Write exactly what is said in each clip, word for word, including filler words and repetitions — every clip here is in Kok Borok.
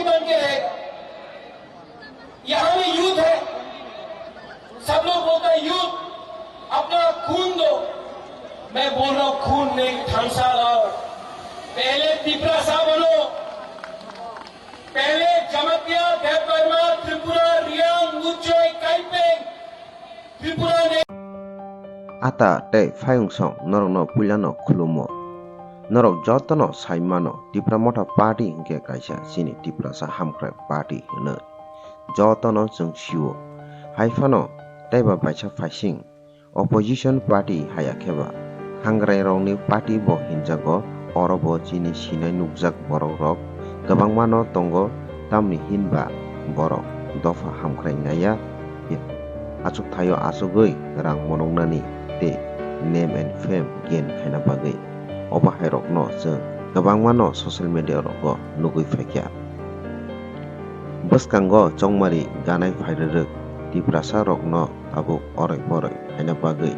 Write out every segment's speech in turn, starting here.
के है, यहाँ में यूथ है, सब लोग बोलता है यूथ अपना खून दो, मैं बोल रहा हूँ खून नहीं, थम्स अप लाओ। पहले तिपरासा बनो, पहले जमातिया, देवबर्मा, त्रिपुरा, रियांग, मुचोई, काइपेंग, त्रिपुरा ने Ata tei phaiyungsong norokno puilano khulumo. Norok jotono sai mano, Tipra Motha Party hinkhe kaisa chini Tiprasa hamkrai party hwnwi. Jotono chwng sio. Hai phano teiba baisa phaising opposition party haya khe ba hangrairokni party bo hinjago, oro bo chini sinai nukjak borokrok kwbangmano tongo, tamni hinba borok dopha hamkrai naiya, achuk thaio achugwi rang monoknani tei name and fame gain khaina bagwi. Obo hairokno chwng kwbangmano social media rogo nugwi phaikha. Bwskango chongmari ganai phairwrwk Tiprasa rokno tabuk oroi poroi khaina bagwi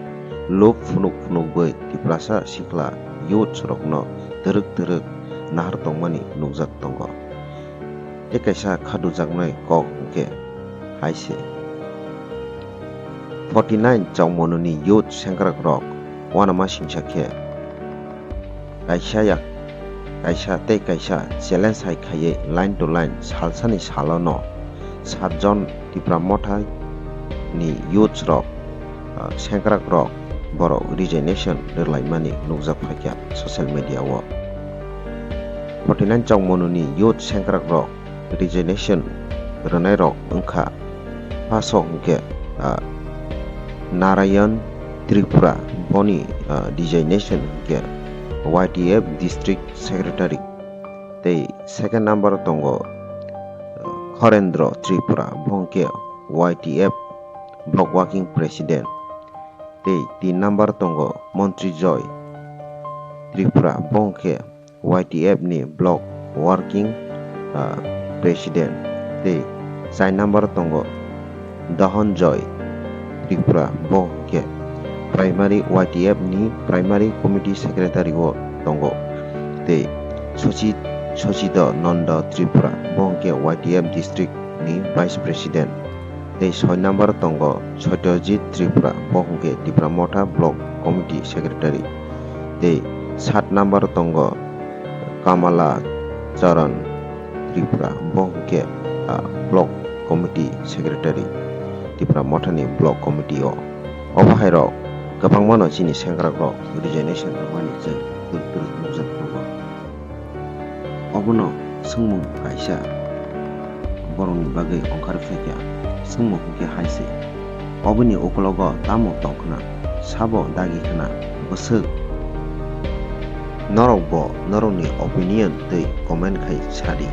luk phunuk phunukgwi Tiprasa sikla youths rokno twrwk twrwk nahar tongmani nukjak tongo. Tei kaisa khadujaknai kok hwnkhe hai se. Forty nine chongmononi youth sengkrakrok uanama singsa khe kaisa yak kaisa tei kaisa challenge hai khaiwi line to line salsani salono satjon Tipra Motha ni youths rok, ah, sengkrakrok borok resignation rwlaimani nukjak phaikha social media o. Forty nine chongmononi youth sengkrakrok resignation rwnairok wngkha. First o hwnkhe, ah, Narayan Tripura, boni, ah, designation hwnkhe Y T F District Secretary. Tei second number o tongo, ah, Khorendra Tripura, bo hwnkhe Y T F Block Working President. Tei tin number o tongo Montri Joy Tripura, bo hwnkhe Y T F ni Block Working, ah, President, tei char number o tongo Dohon Joy Tripura, bo hwnkhe Primary, Y T F ni Primary Committee Secretary o tongo, tei Sochi-, Sochito Nondo Tripura, bo hwnkhe Y T F District ni Vice President. Tei soi number tongo Satyajit Tripura, bo hwnkhe Tipra Motha Block Committee Secretary. Tei sat number tongo Kamala Charan Tripura, bo hwnkhe, ah, Block Committee Secretary, Tipra Mothani Block Committee o. Obo hairok kwbangmano chini sengkrakrok resignation rwmani chwng twrwk twrwk nukjak tongo. Obono swngmung kaisa borokni bagwi ongkhar phaikha, swngmung hwnkhe hai se, oboni ukologo tamo tongkhna, sabo dagi khna bwswk? Norokbo norokni opinion tei comment khai sadi.